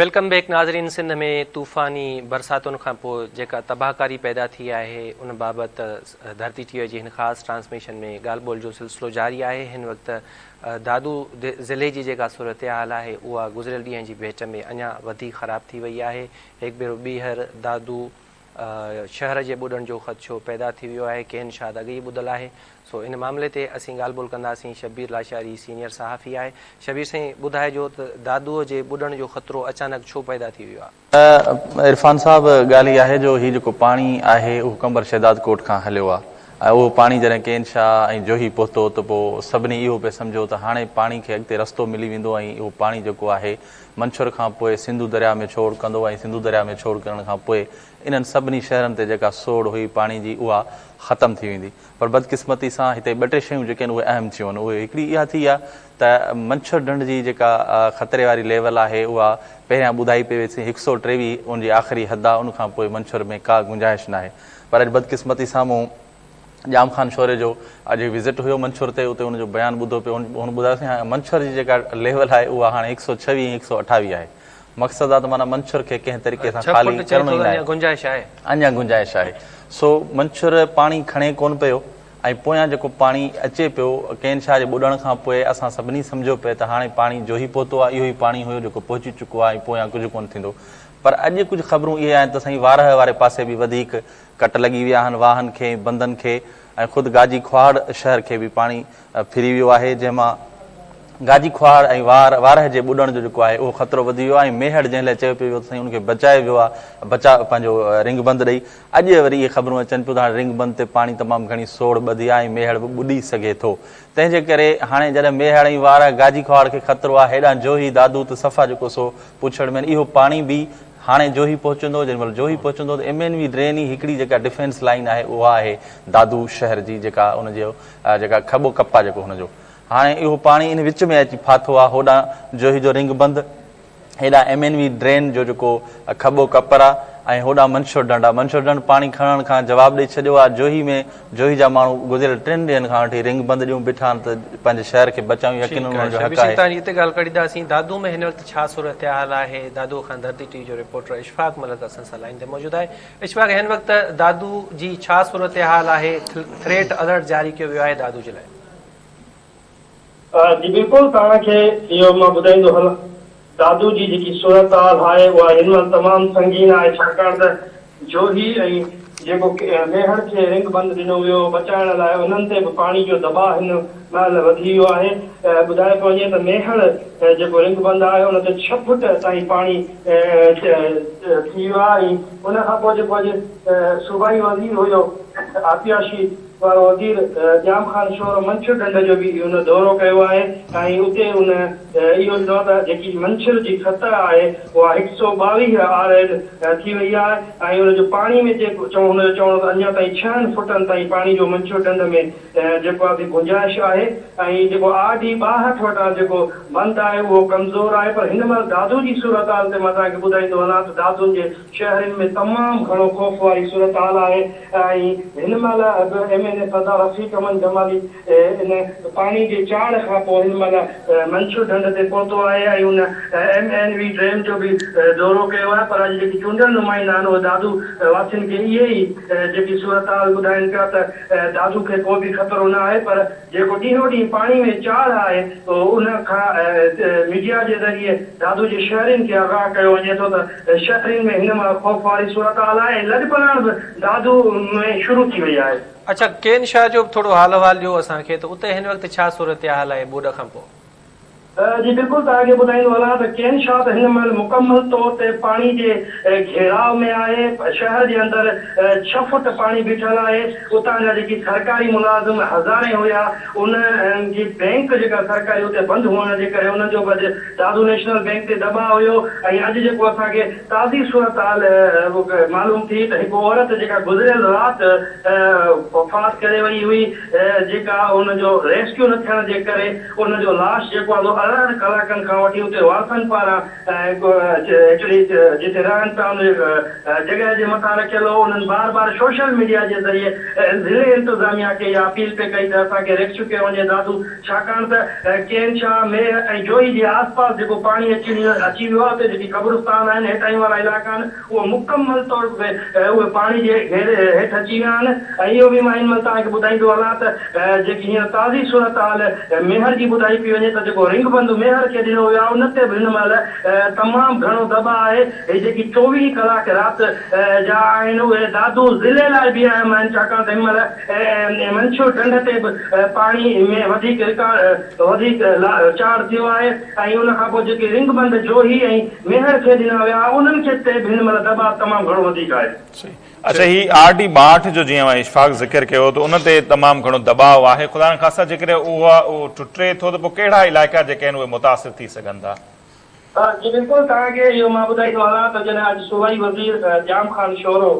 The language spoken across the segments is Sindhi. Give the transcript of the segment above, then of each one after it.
Welcome back ناظرين سنڌ ۾ طوفاني برساتن کان پوء جيڪا تباهڪاري پيدا ٿي آهي ان بابت ڌرتي ٽي وي جي هن خاص ٽرانسميشن ۾ ڳالهه ٻولهه جو سلسلو جاري آهي. هن وقت دادو ضلعي جي جيڪا صورتحال آهي اها گذريل ڏينهن جي ڀيٽ ۾ اڃا وڌيڪ خراب ٿي وئي آهي. هڪ ڀيرو ٻيهر دادو شهر جي ٻڏڻ جو خدشو پيدا ٿي ويو آهي. ڪين شاهد اڳ ئي ٻڌل آهي. سو ان معاملي تي اسين ڳالهه ٻولهه ڪنداسين. شبير لاشاري سينيئر صحافي آهي. شبير سائين ٻڌائجو ته دادوء جي ٻڏڻ جو خطرو اچانڪ ڇو پيدا ٿي ويو آهي؟ عرفان صاحب ڳالهه هي آهي جو هي جيڪو پاڻي آهي اهو قمبر شهداد ڪوٽ کان هليو آهي ۽ اهو پاڻي جڏهن ڪين شاهه ۽ جوهي پهتو ته پوء سڀني اهو پئي سمجهيو ته هاڻي پاڻي کي اڳتي رستو ملي ويندو ۽ اهو پاڻي جيڪو آهي منڇر کان پوء سنڌو درياء ۾ ڇوڙ ڪندو ۽ سنڌو درياء ۾ ڇوڙ ڪرڻ کان پوء انهن سڀني شهرن تي جيڪا سوڙ هئي پاڻي جي اها ختم ٿي ويندي پر بدقسمتي سان هتي ٻه ٽي شيون جيڪي آهن اهي اهم ٿيون آهن اهي هڪڙي اها ٿي آهي ته منڇر ڍنڍ جي جيڪا خطري واري ليول آهي اها پهريان ٻڌائي پئي وئي هڪ سئو 23 ان جي آخري حد آهي ان کان پوء منڇر ۾ ڪا گنجائش ناهي پر اڄ بدقسمتي سان مون ڄام خان شوري جو اڄ وزٽ هيو منڇر تي اتي ان جو بيان ٻڌو پيو هن ٻڌايو سائين منڇر جي جيڪا ليول آهي اها هاڻي 126 ۽ 128 آهي مقصد آ ته معنيٰ منڇر کي ڪنهن طريقي سان خالي ڪرڻو ئي ناهي گنجائش آهي اڃا گنجائش آهي سو منڇر پاڻي کڻي ڪون پيو ۽ پويان جيڪو پاڻي اچي پيو ڪين شاهه جي ٻڏڻ کان پوء اسان سڀني سمجهيو پئي ته هاڻي پاڻي جوهي پهتو آهي اهو ئي پاڻي هيو جيڪو پهچي چڪو آهي ۽ پويان ڪجهه ڪونه ٿيندو پر اڄ ڪجهه خبرون اهي آهن ته سائين وارهه واري پاسي به وڌيڪ ڪٽ لڳي ويا آهن واهن کي ۽ بندن کي ۽ خود گاجي کهاڙ شهر کي به پاڻي ڦري ويو آهي جنهن مان گاجي کهاڙ ۽ وارهه جي ٻڏڻ جو جيڪو آهي اهو خطرو وڌي ويو آهي ۽ ميهڙ جنهن لاء چيو پيو ويو ته سائين ان کي بچايو ويو آهي بچاء پنهنجو رنگ بند ڏئي اڄ وري اهي خبرون اچن پيون ته هاڻي رنگ بند تي پاڻي تمام گهڻي سوڙ ٻڌي آهي ۽ ميهڙ به ٻڏي سگهي ٿو تنهن جي ڪري هاڻي جڏهن ميهڙ ۽ وارهه گاجي کهاڙ کي خطرو آهي هيڏانهن جوهي دادو ته صفا جيڪو سو پوڇڙ ۾ اهو پاڻي به هاڻي جوهي پهچندو، جيڏي مهل جوهي پهچندو ته ايم اين وي ڊرين ئي هڪڙي جيڪا ڊفينس لائين آهي اها آهي دادو شهر جي جيڪا ان جو جيڪا کٻو ڪپ آهي جيڪو هن جو هاڻي اهو پاڻي ان وچ ۾ اچي ڦاٿو آهي هوڏانهن جوهي جو رنگ بند هيڏانهن ايم اين وي ڊرين جو جيڪو کٻو ڪپر آهي ۽ هوڏانهن منڇر ڍنڍ آهي منڇر ڍنڍ پاڻي کڻڻ کان جواب ڏئي ڇڏيو آهي جوهي ۾ جوهي جا ماڻهو گذريل 3 ڏينهن کان وٺي رنگ بند ڏيون بيٺا آهن ته پنهنجي شهر کي بچايون يقينن ٺيڪ انهن آهي جو شبير حق سائين آهي. توهان جي اتي ڳالهه ڪڍينداسين دادو ۾ هن وقت ڇا صورتحال آهي دادو کان ڌرتي ٽي وي جو رپورٽر اشفاق ملڪ اسان سان لائين تي موجود آهي اشفاق هن وقت دادو جي ڇا صورتحال آهي ٿريٽ الرٽ جاري ڪيو ويو آهي دادو جي لاء. جي بلڪل توهان کي اهو مان ٻڌائيندو هلان دادو جي جيڪي صورتحال آهي اها هن مهل تمام سنگين آهي ڇاڪاڻ ته جوهي ۽ جيڪو ميهڙ کي رنگ بند ڏنو ويو هو بچائڻ لاء انهن تي به پاڻي جو دٻاء هن مهل وڌي ويو آهي ٻڌايو پيو وڃي ته ميهڙ جيڪو رنگ بند آهي ان تي 6 فٽ تائين پاڻي ٿي ويو آهي ۽ ان کان پوء جيڪو اڄ صوبائي وزير هيو آبپاشي وارو وزير ڄام خان شورو منڇر ڍنڍ جو به ان دورو ڪيو آهي ۽ اتي ان اهو ڏنو ته جيڪي منڇر جي سطح آهي اها 122 آر ايل ٿي وئي آهي ۽ ان جو پاڻي ۾ جيڪو هن جو چوڻ هو ته اڃا تائين 6 فٽن تائين پاڻي جو منڇر ڍنڍ ۾ جيڪو آهي سي گنجائش آهي ۽ جيڪو آر ڊي 62 وٽان جيڪو بند آهي اهو ڪمزور آهي پر هن مهل دادو جي صورتحال تي مان توهان کي ٻڌائيندو هلان ته دادون جي شهرين ۾ تمام گهڻو خوف واري صورتحال آهي ۽ هن مهل به M N A Sardar Rafiq Ahmed Jamali ان پاڻي جي چاڙهه کان پوء هن مهل منڇر ڍنڍ تي پهتو آهي ۽ ان ايم اين وي ڊرين جو به دورو ڪيو آهي پر اڄ جيڪي چونڊيل نمائندا آهن اهي دادو واسين کي اهي ئي جيڪي صورتحال ٻڌائين پيا ته دادو کي ڪو به خطرو نه آهي پر جيڪو ڏينهون ڏينهن پاڻي ۾ چاڙهه آهي ان کان ميڊيا جي ذريعي دادو جي شهرين کي آگاهه ڪيو وڃي ٿو ته شهرين ۾ هن مهل خوف واري صورتحال آهي ۽ لڏپلاڻ به دادو ۾ شروع ٿي وئي آهي. اڇا ڪين شاهه جو به ٿورو حال احوال ڏيو اسان کي ته اتي هن وقت ڇا صورتحال آهي ٻوڏ کان پوء. جي بلڪل توهان کي ٻڌائيندو هلان ته ڪين شاهه ته هن مهل مڪمل طور تي پاڻي جي گهيراء ۾ آهي، شهر جي اندر 6 فوٽ پاڻي بيٺل آهي، اتان جا جيڪي سرڪاري ملازم هزارين هيا انهن جي بينڪ جيڪا سرڪاري اتي بند هئڻ جي ڪري انهن جو به اڄ دادو نيشنل بينڪ تي دٻاء هيو ۽ اڄ جيڪو اسان کي تازي صورتحال معلوم ٿي ته هڪ عورت جيڪا گذريل رات وفات ڪري وئي هئي جيڪا ان جو ريسڪيو نه ٿيڻ جي ڪري ان جو لاش جيڪو آهي سو 18 ڪلاڪن کان وٺي اتي وارثن پاران هڪڙي جتي رهن پيا ان جڳهه جي مٿان رکيل هو. انهن بار بار سوشل ميڊيا جي ذريعي ضلعي انتظاميا کي اها اپيل پئي ڪئي ته اسان کي ريسڪيو ڪيو وڃي دادو ڇاڪاڻ ته ڪين شاهه، ميهه ۽ جوهي جي آس پاس جيڪو پاڻي اچي اچي ويو آهي اتي جيڪي قبرستان آهن هيٺاهين وارا علائقا آهن اهو مڪمل طور تي اهي پاڻي جي گهيري هيٺ اچي ويا آهن ۽ اهو به مان هن مهل توهان کي ٻڌائيندو هلان ته جيڪي هينئر تازي صورتحال ميهڙ جي ٻڌائي پئي وڃي ته جيڪو رنگ بند ميهڙ کي ڏنو ويو آهي ان تي به هن مهل تمام گهڻو دٻاء آهي. هي جيڪي 24 ڪلاڪ رات جا آهن اهي دادو ضلعي لاء به اهم آهن ڇاڪاڻ ته هن مهل منڇر ڍنڍ تي به پاڻي ۾ وڌيڪ رڪارڊ وڌيڪ چاڙهه ٿيو آهي ۽ ان کان پوء جيڪي رنگ بند جوهي ۽ ميهڙ کي ڏنا ويا انهن کي تي به هن مهل دٻاء تمام گهڻو وڌيڪ آهي. صحيح اڇا هي آر ڊي 62 جو جيئن اوهان اشفاق ذڪر ڪيو ته ان تي تمام گهڻو دٻاء آهي خدا نخواسته جيڪڏهن اهو ٽٽي ٿو ته پوء ڪهڙا علائقا جيڪي آهن اهي متاثر ٿي سگهن ٿا؟ جي بلڪل توهان کي اهو مان ٻڌائيندو هلان ته جڏهن اڄ صوبائي وزير ڄام خان شورو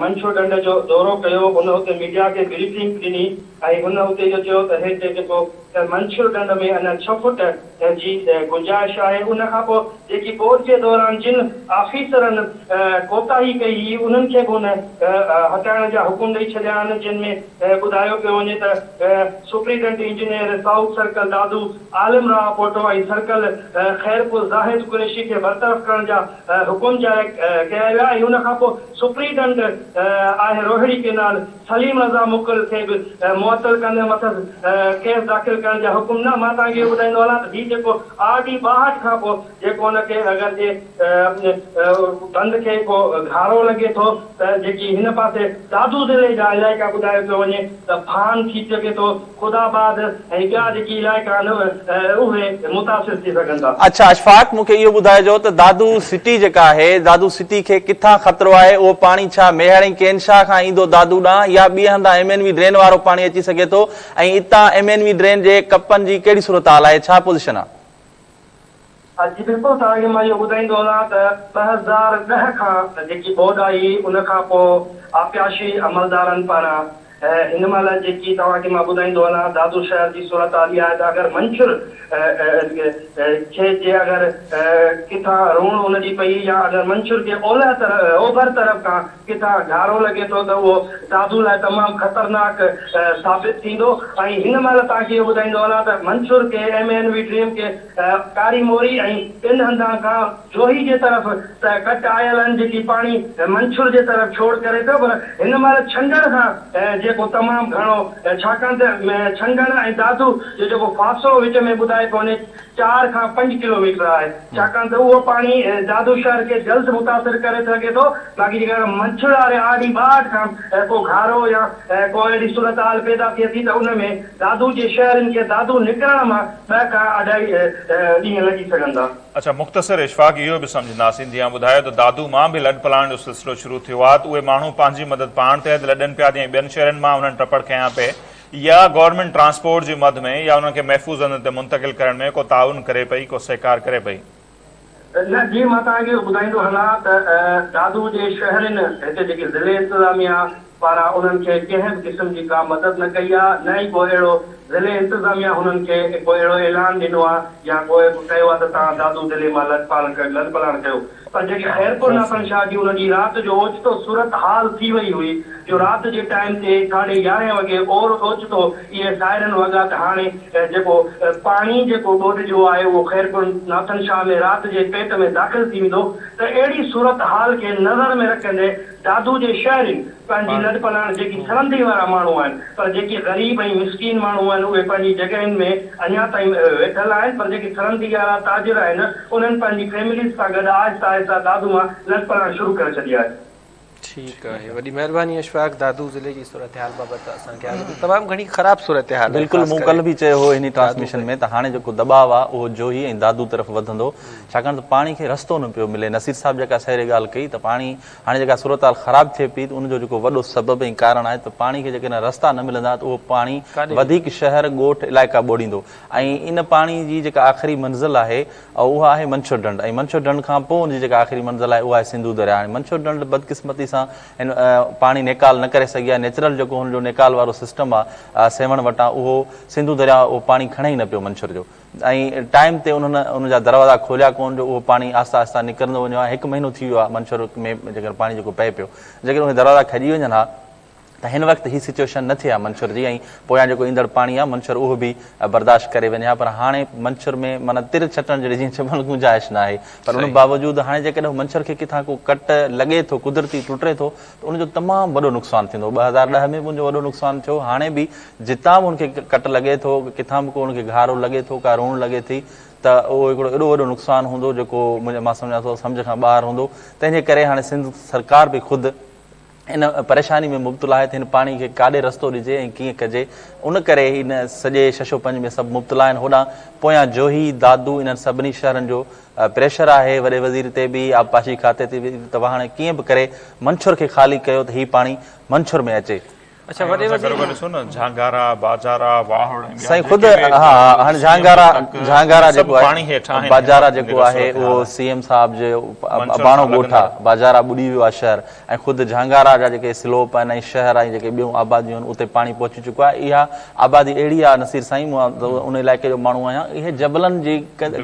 منڇر ڍنڍ جو دورو ڪيو هن اتي ميڊيا کي بريفنگ ڏني ۽ هن اتي اهو چيو ته هتي جيڪو منڇر ڍنڍ ۾ اڃا ڇهه فوٽ جي گنجائش آهي ان کان پوء جيڪي ٻوڏ جي دوران جن آفيسرن ڪوتاهي ڪئي هئي انهن کي به هن هٽائڻ جا حڪم ڏئي ڇڏيا آهن جن ۾ ٻڌايو پيو وڃي ته superintendent engineer south circle Dadu Alam Rao Poto ۽ circle Khairpur Zahid Qureshi کي برطرف ڪرڻ جا حڪم جاري ڪيا ويا ۽ ان کان پوء سپرنٽينڊنٽ آهي روهڙي ڪينال سليم رضا مڪل کي به معطل ڪندي مٿس ڪيس داخل ڪرڻ جا حڪم ڏنا. مان توهان کي اهو ٻڌائيندو هلان ته هي جيڪو آر ڊي 62 کان پوء جيڪو ان کي اگر جي بند کي ڪو گهارو لڳي ٿو ته جيڪي هن پاسي دادو ضلعي جا علائقا ٻڌايو پيو وڃي ته ڀان ٿي سگهي ٿو خدا آباد ۽ ٻيا جيڪي علائقا آهن اهي متاثر ٿي سگهن ٿا. اڇا اشفاق مون کي اهو ٻڌائجو ته دادو سٽي جيڪا آهي دادو سٽي کي ڪٿان خطرو آهي اهو پاڻي ڇا ميهڙ ۽ ڪين شاهه کان ايندو دادو ڏانهن يا ٻئي هنڌان ايم اين وي ڊرين وارو پاڻي اچي سگهي ٿو ۽ اتان ايم اين وي ڊرين جي ڪپن جي ڪهڙي صورتحال آهي ڇا پوزيشن آهي. جي بلڪل توهان کي مان اهو ٻڌائيندو هلان ته 2010 کان جيڪي ٻوڏ آئي ان کان پوء آبپاشي عملدارن پاران هن مهل جيڪي توهان کي مان ٻڌائيندو هلان دادو شهر جي صورتحال اها آهي ته اگر منڇر کي جي اگر ڪٿان روڻ ان جي پئي يا اگر منڇر کي اولهه طرف اوڀر طرف کان ڪٿان گهارو لڳي ٿو ته اهو دادو لاء تمام خطرناڪ ثابت ٿيندو ۽ هن مهل توهان کي اهو ٻڌائيندو هلان ته منڇر کي ايم اين وي ڊريم کي ڪاري موري ۽ ٻين هنڌان کان جوهي جي طرف ته ڪٽ آيل آهن جيڪي پاڻي منڇر جي طرف ڇوڙ ڪري پيو پر هن مهل ڇنڊڻ کان جيڪو تمام گهڻو ڇاڪاڻ ته ڇنڊڻ ۽ دادو جو جيڪو فاصلو وچ ۾ ٻڌائي پيو وڃي 4 کان 5 ڪلو ميٽر آهي ڇاڪاڻ ته اهو پاڻي دادو شهر کي جلد متاثر ڪري سگهي ٿو باقي جيڪڏهن منڇر واري آر ڊي 62 کان ڪو گهارو يا ڪو اهڙي صورتحال پيدا ٿئي ٿي ته ان ۾ دادو جي شهرين کي دادو نڪرڻ مان ٻه کان اڍائي ڏينهن لڳي سگهن ٿا. اڇا مختصر اشفاق اهو به سمجهنداسين جيئن ٻڌايو ته دادو مان به لڏپلاڻ جو سلسلو شروع ٿيو آهي ته اهي ماڻهو پنهنجي مدد پاڻ تحت لڏن پيا جيئن ٻين شهرن مان انهن ٽپڙ کنيا پئي يا گورنمينٽ ٽرانسپورٽ جي مد ۾ يا انهن کي محفوظ هنڌن تي منتقل ڪرڻ ۾ ڪو تعاون ڪري پئي ڪو سهڪار ڪري پئي. نه جي مان توهان کي ٻڌائيندو هلان ته دادو جي شهرين هتي جيڪي ضلعي انتظاميا پاران انهن کي ڪنهن به قسم جي ڪا مدد نه ڪئي آ نه ئي ڪو اهڙو ضلعي انتظاميا هنن کي ڪو اهڙو اعلان ڏنو آ يا ڪو ڪيو آ ته توهان دادو ضلعي مان لڏپلاڻ ڪيو پر جيڪي خيرپور ناٿن شاهه جي ان ڏينهن رات جو اوچتو صورت حال ٿي وئي هئي جو رات جي ٽائيم تي 11:30 وڳي اور اوچتو اهي سائرن وڳا ته هاڻي جيڪو پاڻي جيڪو ٻوڏ جو آهي اهو خيرپور ناٿن شاهه ۾ رات جي پيٽ ۾ داخل ٿي ويندو ته اهڙي صورت حال کي نظر ۾ رکندي دادو جي شهرين پنهنجي لڏپلاڻ جيڪي سرندي وارا ماڻهو آهن پر جيڪي غريب ۽ مسڪين ماڻهو آهن اهي پنهنجي جڳهين ۾ اڃا تائين ويٺل آهن پر جيڪي سرندي وارا تاجر آهن انهن پنهنجي فيمليز سان گڏ آهستي آهستي دادو مان لڏپلاڻ شروع ڪري ڇڏي آهي. ٺيڪ آهي وڏي مهرباني اشفاق دادو ضلعي جي صورتحال بابت اسان کي آگاهه تمام گهڻي خراب صورتحال آهي بلڪل مون ڪلهه به چيو هو انهي ٽرانسميشن ۾ ته هاڻي جيڪو دٻاء آهي اهو جوهي ۽ دادو طرف وڌندو ڇاڪاڻ ته پاڻي کي رستو نه پيو ملي نصير صاحب جيڪا سهري ڳالهه ڪئي ته پاڻي هاڻي جيڪا صورتحال خراب ٿئي پئي ته ان جو جيڪو وڏو سبب ۽ ڪارڻ آهي ته پاڻي کي جيڪڏهن رستا نه ملندا ته اهو پاڻي وڌيڪ شهر ڳوٺ علائقا ٻوڙيندو ۽ ان پاڻي جي جيڪا آخري منزل آهي اها آهي منڇر ڍنڍ ۽ منڇر ڍنڍ کان پوء ان جي جيڪا آخري منزل آهي اها آهي سنڌو درياء هاڻي منڇر ڍنڍ بدقسمتي سان سان هن پاڻي نيڪال نه ڪري سگهي آهي. نيچرل جيڪو هن جو نيڪال وارو سسٽم آهي سيوهڻ وٽان اهو سنڌو درياء اهو پاڻي کڻي ئي نه پيو منڇر جو ۽ ٽائيم تي انهن ان جا دروازا کوليا ڪون جو اهو پاڻي آهسته آهسته نڪرندو وڃو ها. هڪ مهينو ٿي ويو آهي منڇر ۾ جيڪر پاڻي جيڪو پئي پيو، جيڪر اهي دروازا کڄي وڃن ها ته هن وقت هي سچوئيشن نه ٿئي ها منڇر جي ۽ پويان جيڪو ايندڙ پاڻي آهي منڇر اهو به برداشت ڪري وڃي ها. پر هاڻي منڇر ۾ معنيٰ تر ڇٽڻ جهڙي جيئن چئبو آهي گنجائش نه آهي. پر ان باوجود هاڻي جيڪڏهن منڇر کي ڪٿان ڪو ڪٽ لڳي ٿو، قدرتي ٽٽي ٿو ته ان جو تمام وڏو نقصان ٿيندو. 2010 ۾ به ان جو وڏو نقصان ٿيو، هاڻي به جتان به ان کي ڪٽ لڳي ٿو، ڪٿان به ڪو ان کي گهارو لڳي ٿو، ڪا روڻ لڳي ٿي ته اهو هڪڙو ايڏو وڏو نقصان هوندو جيڪو مان سمجهان ٿو سمجهه کان ٻاهر هوندو. تنهن جي ڪري هاڻي سنڌ سرڪار به خود ان پريشاني ۾ مبتلا آهي ته هن پاڻي کي ڪاڏي رستو ڏجي ۽ ڪيئن ڪجي. ان ڪري هن سڄي شش و پنج ۾ سڀ مبتلا آهن. هوڏانهن پويان جوهي، دادو انهن سڀني شهرن جو پريشر آهي وڏي وزير تي به، آبپاشي کاتي تي به ته هاڻي ڪيئن به ڪري منڇر کي خالي ڪيو ته هي پاڻي منڇر ۾ اچي. اڇا وڏي وزير ڏسو نه جهانگارا، باجارا، واهڙ ۽ ٻيا سائين خود ها ها هاڻي جهانگارا جهانگارا جيڪو آهي باجارا جيڪو آهي اهو سي ايم صاحب جو اباڻو ڳوٺ آهي، باجارا ٻڏي ويو آهي شهر ۽ خود جهانگارا جا جيڪي سلوپ آهن ۽ شهر ۽ جيڪي ٻيون آباديون آهن اتي پاڻي پهچي چڪو آهي. اها آبادي اهڙي آهي نصير سائين مان ان علائقي جو ماڻهو آهيان، اهي جبلن جي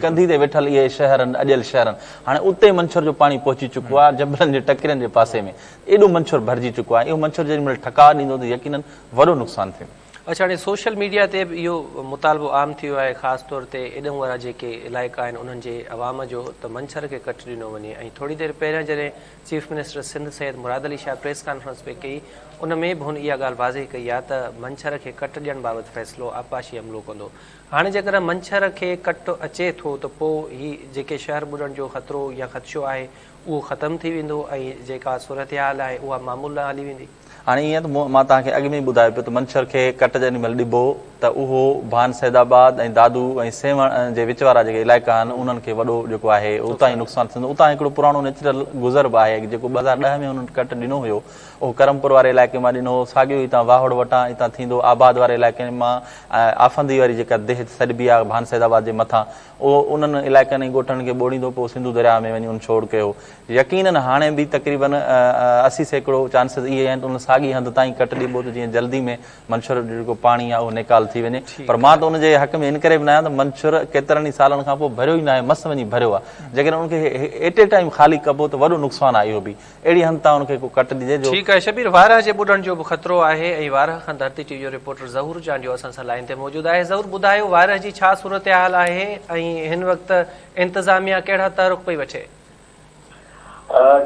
ڪنڌي تي ويٺل اهي شهر آهن اڏيل شهر آهن، هاڻي اتي منڇر جو پاڻي پهچي چڪو آهي، جبلن جي ٽڪرين جي پاسي ۾ ايڏو منڇر ڀرجي چڪو آهي، اهو منڇر جيڏي مهل ٺڪاء ڏيندو ته يقينن وڏو نقصان ٿيندو. اڇا هاڻي سوشل ميڊيا تي به اهو مطالبو عام ٿي ويو آهي خاص طور تي ايڏهون وارا جيڪي علائقا آهن انهن جي عوام جو ته منڇر کي ڪٽ ڏنو وڃي ۽ ٿوري دير پهريان جڏهن chief minister Sindh Syed Murad Ali Shah press conference پئي ڪئي ان ۾ به هن اها ڳالهه واضح ڪئي آهي ته منڇر کي ڪٽ ڏيڻ بابت فيصلو آبپاشي عملو ڪندو. هاڻي جيڪڏهن منڇر کي ڪٽ اچي ٿو ته پوء هي جيڪي شهر ٻڏڻ جو خطرو يا خدشو آهي اهو ختم ٿي ويندو ۽ جيڪا صورتحال آهي اها معمول ڏانهن هلي ويندي. هاڻي ائين ته مان توهان کي اڳ ۾ ئي ٻڌايو پيو ته منڇر کي ڪٽ جيڏي مهل ڏبو ته اهو ڀان سيد آباد ۽ دادو ۽ سيوهڻ جي وچ وارا جيڪي علائقا آهن انهن کي وڏو جيڪو آهي اتان ئي نقصان ٿيندو. اتان هڪڙو پراڻو نيچرل گذر به آهي جيڪو 2010 ۾ هنن ڪٽ ڏنو هيو اهو ڪرمپور واري علائقي مان ڏنو هو، ساڳيو هتان واهڙ وٽان هتان ٿيندو آباد واري علائقي مان ۽ آفندي واري جيڪا ديهه سڏبي آهي ڀان سيد آباد جي مٿان اهو انهن علائقن ۽ ڳوٺن کي ٻوڙيندو پوء سنڌو درياهه ۾ وڃي ان ڇوڙ ڪيو. يقينن هاڻي به تقريبن 80% چانسز اهي آهن ته ان ساڳي هنڌ تان ئي ڪٽ ڏبو ته جيئن جلدي ۾ منڇر جو جيڪو پاڻي آهي اهو نيڪال ٿي وڃي. پر مان ته ان جي حق ۾ ان ڪري به ناهيان ته منڇر ڪيترن ئي سالن کان پوء ڀريو ئي ناهي، مس وڃي ڀريو آهي. جيڪڏهن ان کي ايٽ اي ٽائيم خالي ڪبو ته وڏو نقصان آهي اهو به. اهڙي هنڌ تان ان کي ڪو ڪٽ ڏجي جو. ٺيڪ آهي شبير، وارهه جي ٻڏڻ جو به خطرو آهي ۽ وارهه کان ڌرتي ٽي وي جو رپورٽر ظهور چانڊيو اسان سان لائين تي موجود آهي. ظهور ٻڌايو وارهه جي ڇا صورتحال آهي ۽ هن وقت انتظاميا ڪهڙا تحرڪ پئي وٺي؟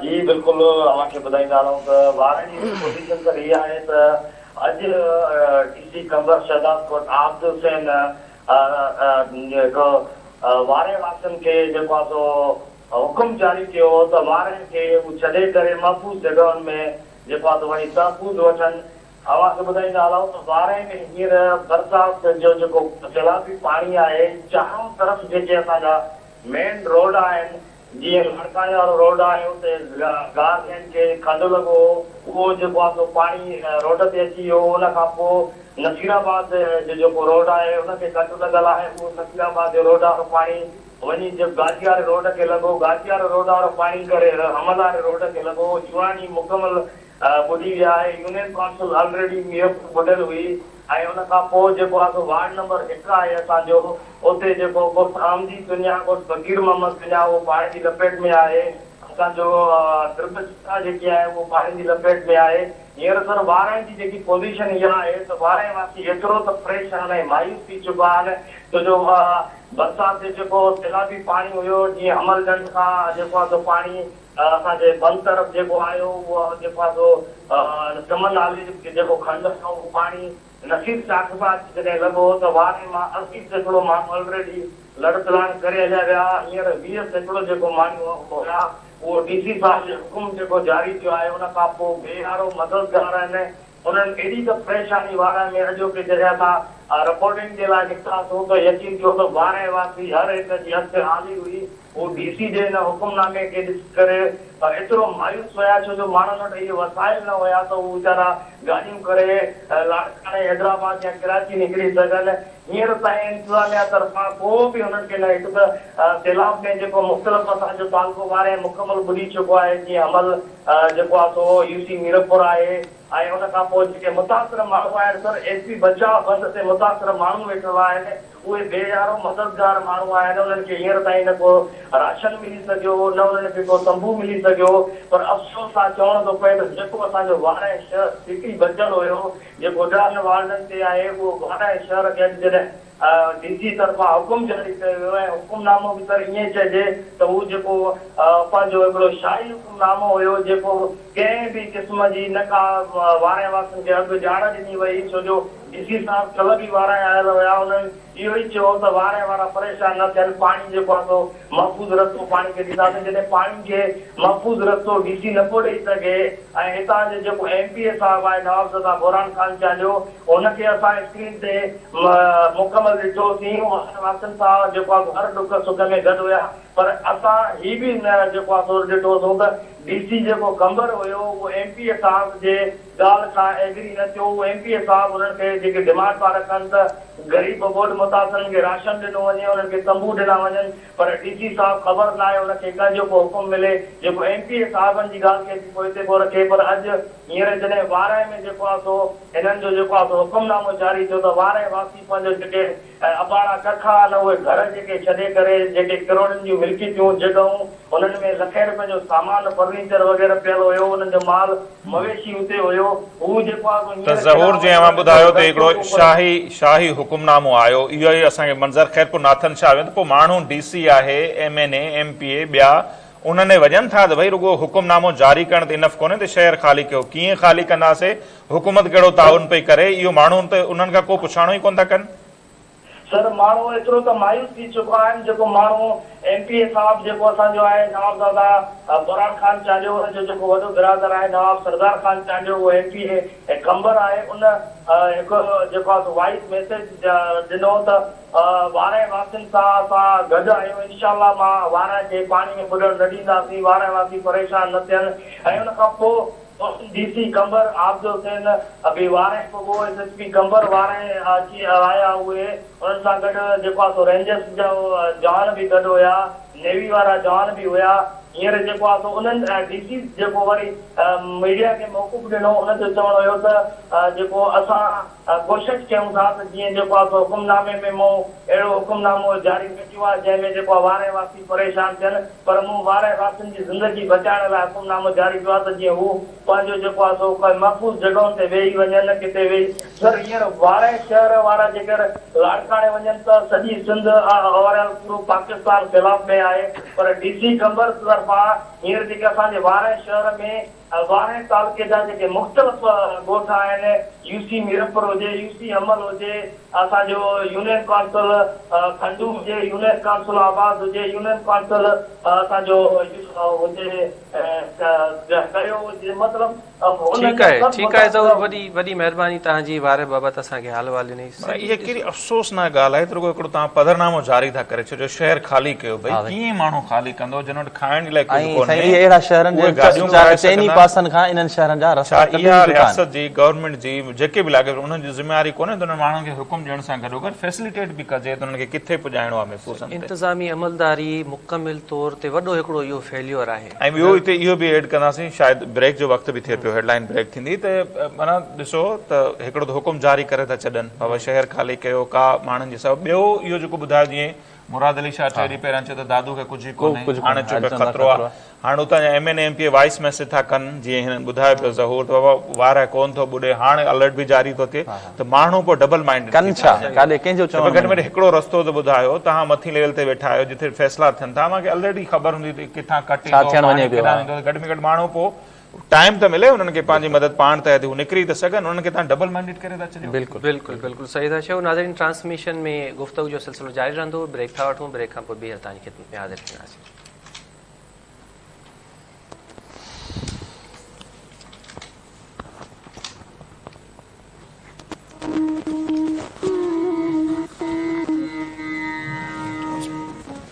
جي بلڪل اوهان کي ٻڌائيندا هلون ته وارهه جي پوزيشن سر هي آهي ته اڄ ڊي سي قمبر شهدادڪوٽ عابد حسين هڪ وارهه واسين کي جيڪو آهي سو حڪم جاري ڪيو هو ته وارهه کي هو ڇڏي ڪري محفوظ جڳهن ۾ جيڪو آهي سو وڃي تحفظ وٺن. اوهان کي ٻڌائيندا هلون ته وارهه ۾ هينئر برسات جو جيڪو سيلابي پاڻي آهي چارون طرف جيڪي اسان جا مين روڊ آهن جيئن لاڙڪاڻي وارو روڊ آهي اتي گار لين کي کنڊ لڳو هو اهو جيڪو آهي سو پاڻي روڊ تي اچي ويو ان کان پوء نصير آباد جو جيڪو روڊ آهي ان کي کنڊ لڳل آهي اهو نصير آباد جو روڊ وارو پاڻي وڃي جب گاجي واري روڊ کي لڳو، گاجي وارو روڊ وارو پاڻي ڪري حمل واري روڊ کي لڳو، جوڻاڻي مڪمل ٻڏي ويا آهي، يونين ڪائونسل آلريڊي ميرپور ٻڏل هئي ۽ ان کان پوء جيڪو آهي سو وارڊ نمبر 1 آهي اسان جو اتي جيڪو ڳوٺ احمدي چنيا، ڳوٺ فقير محمد چنيا اهو پاڻي جي لپيٽ ۾ آهي، اسان جو ڊرپ چٽا جيڪي آهي اهو پاڻي جي لپيٽ ۾ آهي، هينئر سر وارهه جي جيڪي پوزيشن اها آهي ته وارهه واسي ايترو ته پريشان ۽ مايوس ٿي چڪا آهن ڇو جو برسات جو جيڪو سيلابي پاڻي هيو جيئن حمل ڍنڍ کان جيڪو آهي سو پاڻي اسان جي بند طرف جيڪو آيو اهو جيڪو آهي سو چمن نالي جي جيڪو کنڊ آهي اهو پاڻي نصير چاڪ سان اچي جڏهن لڳو ته واري مان 80% ماڻهو الريڊي لڏ پلاڻ ڪري هليا ويا هينئر 20% جيڪو ماڻهو هيا اهو ڊي سي صاحب جو حڪم جيڪو جاري ٿيو آهي ان کان پوء بي يارو مددگار آهن انهن ايڏي ته پريشاني وارهه ۾ اڄوڪي جڏهن اسان رپورٽنگ جي لاء نڪتاسون ته يقين ٿيو ته وارهه واسي هر هڪ جي اک آلي هئي هو ڊي سي جي ان حڪم نامي کي ڏسي ڪري ايترو مايوس هيا ڇو جو ماڻهن وٽ اهي وسائل نه هيا ته هو ويچارا گاڏيون ڪري لاڙڪاڻي، حيدرآباد يا ڪراچي نڪري سگهن. هينئر تائين انتظاميا طرفان ڪو به هنن کي نه هڪ ته سيلاب ۾ جيڪو مختلف اسان جو تعلقو وارهه مڪمل ٻڏي چڪو آهي جيئن حمل جيڪو آهي سو يو سي ميرپور آهي ۽ ان کان پوء جيڪي متاثر ماڻهو آهن سر ايس پي بچاء بند تي متاثر ماڻهو ويٺل آهن اهي بي يارو مددگار ماڻهو آهن انهن کي هينئر تائين نه ڪو راشن ملي سگهيو نه انهن کي ڪو تنبو ملي سگهيو پر افسوس سان چوڻو ٿو پئي ته جيڪو اسان جو وارهه شهر سٽي بچيل هيو جيڪو ڏهن وارڊن تي آهي اهو وارهه شهر کي اڄ جڏهن ڊي سي طرفان حڪم جاري ڪيو ويو ۽ حڪم نامو به سر ائين چئجي ته هو جيڪو پنهنجو هڪڙو شاهي حڪم نامو هيو جيڪو ڪنهن به قسم جي نه ڪا وارهه واسين کي اڳ ڄاڻ ڏني وئي ڇو جو ڊي سي صاحب ڪلهه به وارهه آيل هيا انهن اهو ئي چيو ته وارهه وارا پريشان نه ٿين پاڻي جيڪو آهي سو محفوظ رستو پاڻي کي ڏينداسين جڏهن پاڻي کي محفوظ رستو ڊي سي نه پيو ڏئي سگهي ۽ هتان جو جيڪو ايم پي اي صاحب آهي نوابزاده بوران خان چانڊيو ان کي اسان اسڪرين تي مڪمل ڏٺوسين وارهه واسين سان جيڪو آهي سو هر ڏک سک ۾ گڏ هيا پر اسان هي به نه جيڪو آهي سو ڏٺوسون ته ڊي سي جيڪو قمبر هيو اهو ايم پي اي صاحب جي ڳالهه کان ايگري نه ٿيو، ايم پي اي صاحب انهن کي جيڪي ڊمانڊ پيا رکن ته غريب ٻوڏ متاثرن کي راشن ڏنو وڃي، انهن کي تنبو ڏنا وڃن پر ڊي سي صاحب خبر ناهي ان کي ڪنهن جو ڪو حڪم ملي جيڪو ايم پي اي صاحبن جي ڳالهه کي به پوئتي پيو رکي پر اڄ هينئر جڏهن وارهه ۾ جيڪو آهي سو هنن جو جيڪو آهي سو حڪم نامو جاري ٿيو ته وارهه واسي پنهنجو جيڪي ۽ اباڻا ڪک آهن اهي گهر جيڪي ڇڏي ڪري جيڪي ڪروڙين جون ملڪيتون جڳهون انهن ۾ لکين روپين جو سامان فرنيچر وغيره پيل هيو انهن جو مال مويشي اتي هيو هو جيڪو آهي سو ته هينئر ظهور ڪيڏانهن جيئن وڃي اوهان انهن جو ٻڌايو ته رستو هڪڙو ڪو پر شاهي شاهي حڪم نامو آيو اهو ئي اسان کي منظر خيرپور ناٿن شاهه ويو ته پوء ماڻهو ڊي سي آهي ايم اين اي ايم پي اي ٻيا انهن ڏي وڃن ٿا ته ڀئي رڳو حڪم نامو جاري ڪرڻ ته انف ڪونهي ته شهر خالي ڪيو ڪيئن خالي ڪنداسي حڪومت ڪهڙو تعاون پئي ڪري اهو ماڻهو ته انهن کان ڪو پڇاڻو ئي ڪونه ٿا ڪن. سر ماڻهو ايترو ته مايوس ٿي چڪا آهن جيڪو ماڻهو ايم پي اي صاحب جيڪو اسان جو آهي نوابزاده برهان خان چانڊيو ان جو جيڪو وڏو برادر آهي نواب سردار خان چانڊيو اهو ايم پي اي قمبر آهي ان هڪ جيڪو آهي سو وائس ميسيج ڏنو ته وارهه واسين سان اسان گڏ آهيون انشاء الله مان وارهه کي پاڻي ۾ ٻڏڻ نه ڏينداسين وارهه واسي پريشان نه ٿين ۽ ان کان پوء ڊي سي قمبر عابد حسين به وارهه پڳو، S S P Qambar Warah اچي آيا اهي انهن سان گڏ جيڪو آهي سو رينجرس جا جوان به گڏ هيا نيوي وارا جوان به هيا هينئر جيڪو آهي سو انهن ڊي سي جيڪو وري ميڊيا کي موقف ڏنو ان جو چوڻ هيو ته جيڪو اسان ڪوشش ڪيون ٿا ته جيئن جيڪو آهي سو حڪم نامي ۾ مون اهڙو حڪم نامو جاري نه ڪيو آهي جنهن ۾ جيڪو آهي وارهه واسي پريشان ٿين پر مون وارهه واسين جي زندگي بچائڻ لاء حڪم نامو جاري ڪيو آهي ته جيئن هو پنهنجو جيڪو آهي سو ڪنهن محفوظ جڳهن تي ويهي وڃن ڪٿي ويهي سر هينئر وارهه شهر وارا جيڪر لاڙڪاڻي وڃن ته سڄي سنڌ اوورآل پورو پاڪستان سيلاب ۾ آهي پر ڊي سي قمبر طرفان هينئر جيڪي اسان جي وارهه شهر ۾ وارهه تعلقي جا جيڪي مختلف ڳوٺ آهن يو سي ميرپور هجي يو سي حمل هجي اسان جو يونين ڪائونسل کنڊو هجي يونين ڪائونسل آباد هجي يونين ڪائونسل اسان جو هجي ڪيو هجي مطلب انهن ٺيڪ جا آهي سڀ ٺيڪ آهي ضرور متاثره وڏي وڏي مهرباني توهان جي وارهه بابت اسان کي حال احوال ڏني معنيٰ اها ڪهڙي افسوسناڪ ڳالهه آهي ته رڳو هڪڙو توهان پڌرنامو جاري ٿا ڪري ڇڏيو شهر خالي ڪيو ڀئي ڪيئن ماڻهو خالي ڪندو جن وٽ کائڻ جي لاء ڪجهه ۽ ڪونهي سائين اهي اهڙا شهرن اهي جن گاڏيون ڪرائي چئني سگهندا پاسن کان انهن شهرن جا ڇا رستا ڪٽجي اها چڪا آهن. رياست جي گورنمينٽ جي جيڪي به لاڳاپيل انهن جي ذميواري ڪونهي ته انهن ماڻهن کي حڪم ڏيڻ سان گڏوگڏ فيسليٽيٽ به ڪجي ته انهن کي ڪٿي پڄائڻو آهي محفوظ هنڌ تي. انتظامي عملداري مڪمل طور تي وڏو هڪڙو اهو فيليور آهي. ۽ ٻيو هتي اهو به ايڊ ڪنداسين شايد بريڪ جو وقت به ٿئي پيو هيڊ لائين بريڪ ٿيندي ته معنيٰ ڏسو ته هڪڙو ته حڪم جاري ڪري ٿا ڇڏن بابا شهر خالي ڪيو ڪا ماڻهن جي سبب ٻيو اهو جيڪو ٻڌايو جيئن مراد علي شاهه 3 ڏينهن پهريان چيو ته دادو کي ڪجهه ئي ڪونهي هاڻي چيو پيو خطرو آهي هاڻي اتان جا ايم اين اي ايم پي اي وائس ميسيج ٿا ڪن جيئن هنن ٻڌايو پيو ظهور ته بابا وارهه ڪون ٿو ٻڏي هاڻي الرٽ به جاري ٿو ٿئي ته ماڻهو پوء ڊبل مائنڊڊ ڪن ڇا ڪاڏي ڪنهن جو چوڻ گهٽ ۾ گهٽ هڪڙو رستو ته ٻڌايو توهان مٿين ليول تي ويٺا آهيو جتي فيصلا ٿين ٿا اوهان کي الريڊي خبر هوندي ته ڪٿان ڪٽ ايندو پاڻي ڪيڏانهن ويندو گهٽ ۾ گهٽ ماڻهو پوء ٽائيم ته ملي انهن کي پنهنجي مدد پاڻ تحت هو نڪري ته سگهن انهن کي توهان ڊبل مائنڊڊ ڪري ٿا ڇڏيو. بلڪل. بلڪل بلڪل صحيح ٿا چئو ناظرين ٽرانسميشن ۾ گفتگو جو سلسلو جاري رهندو بريڪ ٿا وٺون بريڪ کان پوء ٻيهر توهان جي خدمت ۾ حاضر ٿينداسين.